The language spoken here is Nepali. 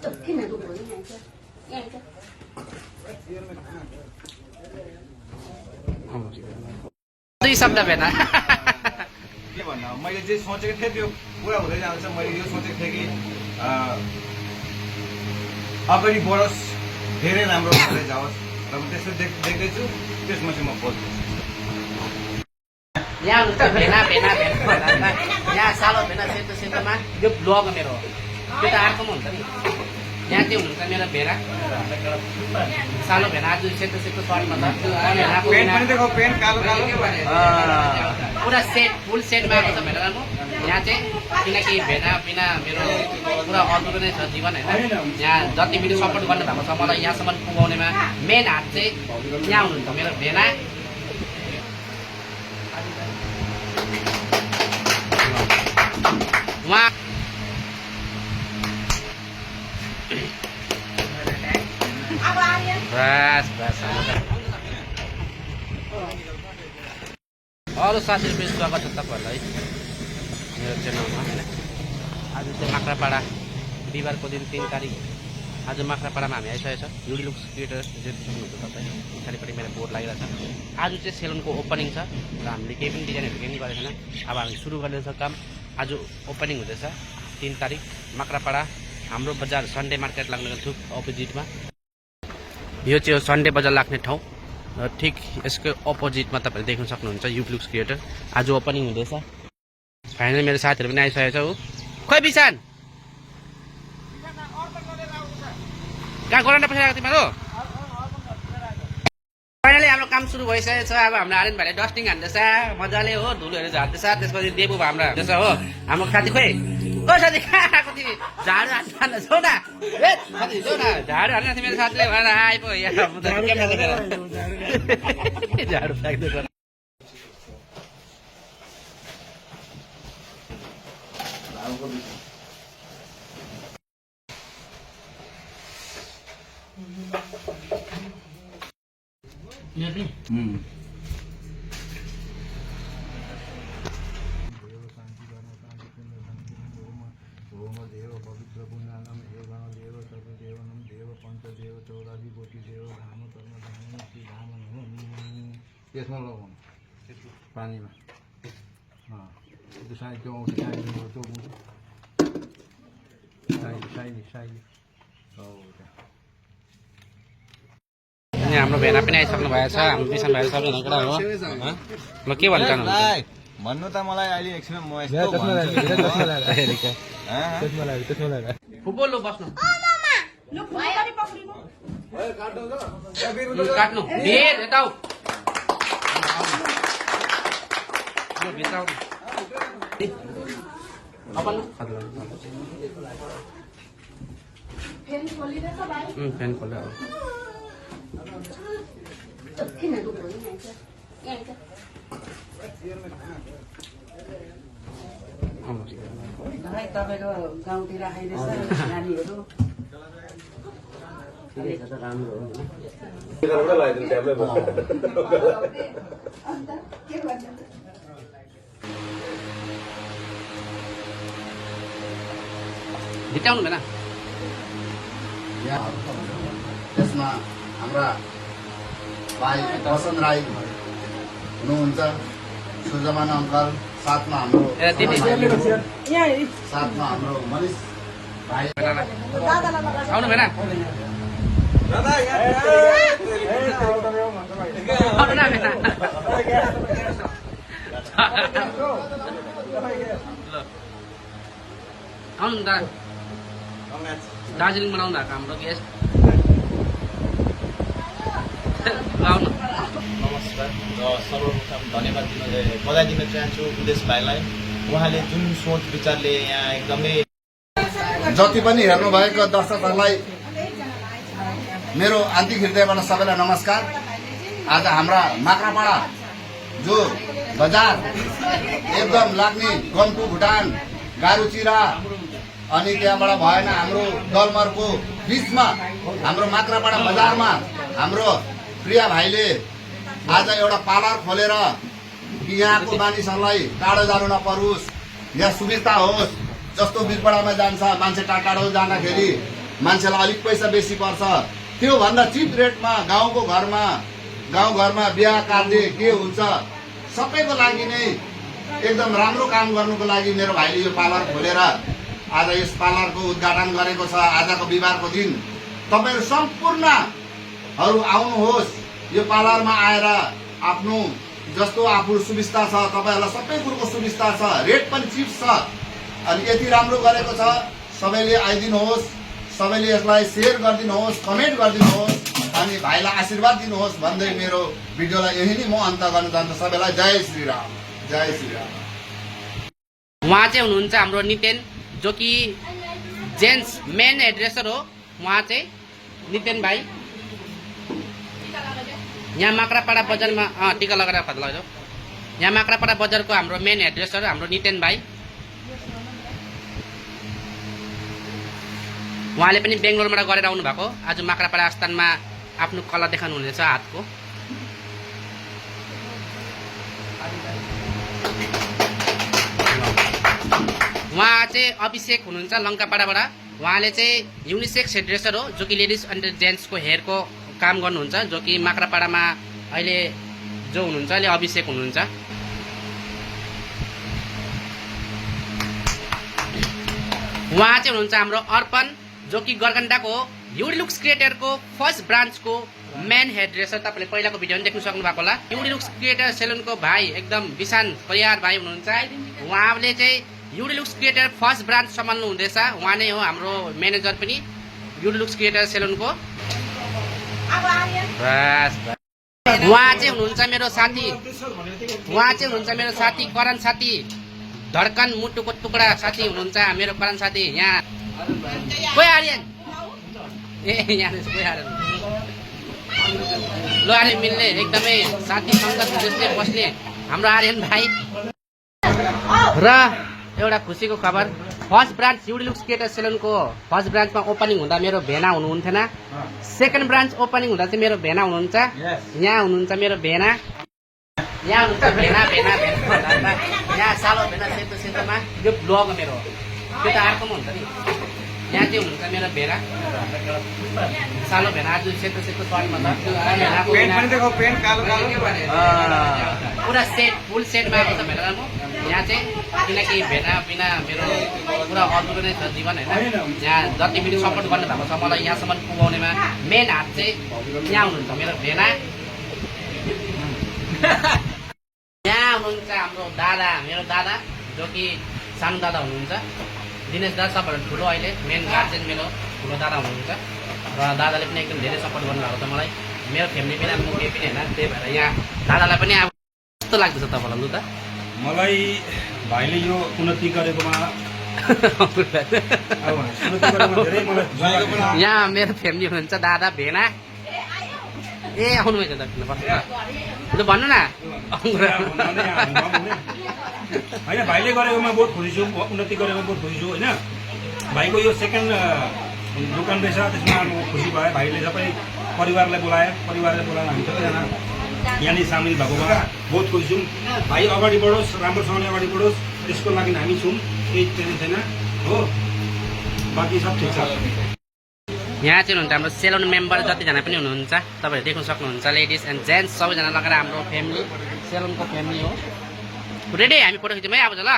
दुई शब्द भेना के भन्नु मैले जे सोचेको थिएँ त्यो पुरा हुँदै जान्छ। मैले यो सोचेको थिएँ कि अगाडि बढोस्, धेरै राम्रो भएर जाओस् र म त्यसो देख्दैछु। त्यसमा चाहिँ म बोल्छु। यहाँ हुनुहुन्छ भेना भेना भेना यहाँ सालो भेना सेतो सेतोमा यो ब्लग मेरो त्यो त अर्कोमा हुन्छ नि। यहाँ चाहिँ हुनुहुन्छ मेरो भेना सालो भेना आज सेतो सेतो सर्टमा छ पेन्ट पनि देखो, पेन्ट कालो कालो पुरा सेट फुल सेटमा आएको छ भेना म। यहाँ चाहिँ किनकि भेना बिना मेरो पुरा अधुरो नै छ जीवन होइन। यहाँ जति पनि सपोर्ट गर्नुभएको छ मलाई यहाँसम्म पुगाउनेमा मेन हात चाहिँ यहाँ हुनुहुन्छ मेरो भेना। उहाँ बस बस अरू साथीहरू पनि स्वागत छ तपाईँहरूलाई मेरो च्यानलमा होइन। आज चाहिँ माक्रापाडा बिहिबारको दिन 3 तारिक आज माक्रापाडामा हामी आइसकेको छ। युडी लुक्स क्रिएटर सक्नुहुन्छ तपाईँ पछाडिपट्टि मेरो बोर्ड लागिरहेको छ। आज चाहिँ सेलुनको ओपनिङ छ र हामीले केही पनि डिजाइनहरू केही पनि गरेको छैन। अब हामी सुरु गर्दैछ काम। आज ओपनिङ हुँदैछ 3 तारिक माक्रापाडा हाम्रो बजार सन्डे मार्केट लाग्ने थुक अपोजिटमा। यो चाहिँ सन्डे बजार लाग्ने ठाउँ र ठिक यसको अपोजिटमा तपाईँले देख्न सक्नुहुन्छ युडी लुक्स क्रिएटर आज ओपनिङ हुँदैछ। फाइनली मेरो साथीहरू पनि आइसकेको छ। हो खोइ बिसान कहाँ गराउन पछाडि तिमीहरू। फाइनली हाम्रो काम सुरु भइसकेको छ। अब हाम्रो आर्यन भाइले डस्टिङ हान्दैछ मजाले हो, धुलोहरू झार्दैछ। त्यसपछि देबु हाम्रो हान्दैछ हो। हाम्रो साथी खोइ ओ साथी कहाँ आएको तिमी झाडु हान्न छौ न साथी जाऊ न झाडु हान्न मेरो साथीले भनेर आइपो झाडु फ्याँक्दै देव पवित्र पुण्यनम एवं देव सर्वदेवनम देव पंचदेव 84 कोटि देव धाम कर्म धाम श्री धाम त्यसमा लगाउनु पानीमा त्यो साइड त्यो आउँछ साइड हाम्रो भेना पनि आइसक्नु भएको छ। हाम्रो बिसान भाइ सबैजना केटा हो। ल के भन्न चाहनुहुन्छ? भन्नु त मलाई अहिले एकछिनमा म यस्तो फुटबल लो बस्नु काट्नु भेट यताउ फ्यान खोल्यो तपाईँको गाउँतिर आइरहेछ नानीहरू राम्रो भित्राउनु भएन। त्यसमा हाम्रा भाइ वसन्त राई हुनुहुन्छ, सुजमान अङ्कल, साथमा हाम्रो मनिष भाइ आउनु भएन। आउनु दा दार्जिलिङमा आउनु भएको हाम्रो गेस्ट आउनु। नमस्कार र सर्वप्रथम धन्यवाद बधाई दिन चाहन्छु उदेश भाइलाई। उहाँले जुन सोच विचारले यहाँ एकदमै जति पनि हेर्नुभएको दर्शकहरूलाई मेरो आन्तरिक हृदयबाट सबैलाई नमस्कार। आज हाम्रा माक्रापाडा जो बजार एकदम लाग्ने गम्पु भुटान गारुचिरा अनि त्यहाँबाट भएन हाम्रो दलमरको बिचमा हाम्रो माक्रापाडा बजारमा हाम्रो प्रिया भाइले आज एउटा पार्लर खोलेर कि यहाँको मानिसहरूलाई टाढो जानु नपरोस्, यहाँ सुविस्ता होस्। जस्तो बिरपाडामा जान्छ मान्छे टाढो टाढो जाँदाखेरि मान्छेलाई अलिक पैसा बेसी पर्छ त्योभन्दा चिप रेटमा गाउँघरमा बिहा कार्य के हुन्छ सबैको लागि नै एकदम राम्रो काम गर्नुको लागि मेरो भाइले यो पार्लर खोलेर आज यस पार्लरको उद्घाटन गरेको छ। आजको बिहिबारको दिन तपाईहरु सम्पूर्णहरु आउनुहोस्, यो पार्लरमा आएर आफ्नो जस्तो आफू सुविस्ता छ तपाईहरुलाई सबै कुरोको सुविस्ता छ, रेट पनि चिप छ अनि यति राम्रो गरेको छ। सबैले आइदिनुहोस्, सबैले यसलाई शेयर गरिदिनुहोस्, कमेन्ट गरिदिनुहोस् अनि भाइलाई आशीर्वाद दिनुहोस् भन्दै मेरो भिडियोलाई यही नै म अन्त गर्न चाहन्छु। सबैलाई जय श्रीराम, जय श्रीराम। उहाँ चाहिँ हुनुहुन्छ हाम्रो नितेन, जो कि जेन्ट्स मेन एड्रेसर हो। उहाँ चाहिँ नितेन भाइ यहाँ माक्रापाडा बजारमा टिका लगाएर खत लगाइदेऊ। यहाँ माक्रापाडा बजारको हाम्रो मेन एड्रेसर हाम्रो नितेन भाइ। उहाँले पनि बेङ्गलोरबाट गरेर आउनु भएको, आज माक्रापाडा स्थानमा आफ्नो कला देखाउनु हुनेछ हातको। उहाँ चाहिँ अभिषेक हुनुहुन्छ लङ्कापाडाबाट। उहाँले चाहिँ युनिसेक्स हेयरड्रेसर हो, जो कि लेडिज एन्ड जेन्ट्सको हेयरको काम गर्नुहुन्छ, जो कि माक्रापाडामा अहिले जो हुनुहुन्छ अहिले अभिषेक हुनुहुन्छ। उहाँ चाहिँ हुनुहुन्छ हाम्रो अर्पण, जो कि गरगण्डाको युडी लुक्स क्रिएटरको फर्स्ट ब्रान्चको मेन हेयरड्रेसर। तपाईँले पहिलाको भिडियो पनि देख्न सक्नु भएको होला। युडी लुक्स क्रिएटर सेलुनको भाइ एकदम विशान परियार भाइ हुनुहुन्छ। उहाँले चाहिँ UD Looks creator first branch सम्हाल्नु हुँदैछ। उहाँ नै हो हाम्रो म्यानेजर पनि युडी लुक्स क्रिएटर सेलुनको। उहाँ चाहिँ हुनुहुन्छ मेरो साथी, करण साथी, धड्कन मुटुको टुक्रा साथी हुनुहुन्छ मेरो करण साथी। यहाँ कोही आर्यन यहाँ कोही आर्यन ल आर्यन मिल्ने एकदमै साथी सङ्गत जस्तै बस्ने हाम्रो आर्यन भाइ। र एउटा खुसीको खबर, first branch UD Looks creator सेलुनको फर्स्ट ब्रान्चमा ओपनिङ हुँदा मेरो भेना हुनुहुन्थेन। सेकेन्ड ब्रान्च ओपनिङ हुँदा चाहिँ मेरो भेना हुनुहुन्छ। यहाँ हुनुहुन्छ मेरो भेना, यहाँ हुनुहुन्छ भेना यहाँ सालो भेना सेतो सेतोमा। यो ब्लग मेरो त्यो त अर्कोमा हुन्छ नि। यहाँ चाहिँ हुनुहुन्छ मेरो भेना सालो भेना, आज सेतो सेतो सर्टमा छ। पुरा सेट फुल सेटमा आएको छ भेना म यहाँ चाहिँ, किनकि भेना बिना मेरो पुरा अधुरो नै छ जीवन होइन। यहाँ जति पनि सपोर्ट गर्नु भएको छ मलाई यहाँसम्म पुगाउनेमा मेन हात चाहिँ यहाँ हुनुहुन्छ मेरो भेना। यहाँ हुनुहुन्छ हाम्रो दादा, मेरो दादा जो कि सानो दादा हुनुहुन्छ, दिनेश दादा। सबभन्दा ठुलो अहिले मेन गार्जेन मेरो ठुलो दादा हुनुहुन्छ र दादाले पनि एकदम धेरै सपोर्ट गर्नुभएको छ मलाई। मेरो फ्यामिली पनि अब म केही पनि होइन, त्यही भएर यहाँ दादालाई पनि अब कस्तो लाग्दैछ तपाईँलाई लु त? मलाई भाइले यो उन्नति गरेकोमा यहाँ मेरो फ्यामिली हुनुहुन्छ, दादा भेना। ए आउनुभएछ त लु भन्नु न। होइन भाइले गरेकोमा बहुत खुसी छु, उन्नति गरेकोमा बहुत खुसी छु होइन। भाइको यो सेकेन्ड दोकान रहेछ, त्यसमा म खुसी भयो। भाइले सबै परिवारलाई बोलाएर हामी सबैजना यहाँनिर सामेल भएकोमा बहुत खुसी छौँ। भाइ अगाडि बढोस्, राम्रोसँगले अगाडि बढोस्, त्यसको लागि हामी छौँ, केही टेन्सन छैन हो। बाँकी सब ठिक छ। यहाँ चाहिँ हुनुहुन्छ हाम्रो सेलुन मेम्बर जतिजना पनि हुनुहुन्छ, तपाईँहरू देख्न सक्नुहुन्छ। लेडिज एन्ड जेन्ट्स सबैजना लगाएर हाम्रो फ्यामिली सेलुनको फ्यामिली हो। रेडी हामी फोटो खिच्यौँ है अब ल।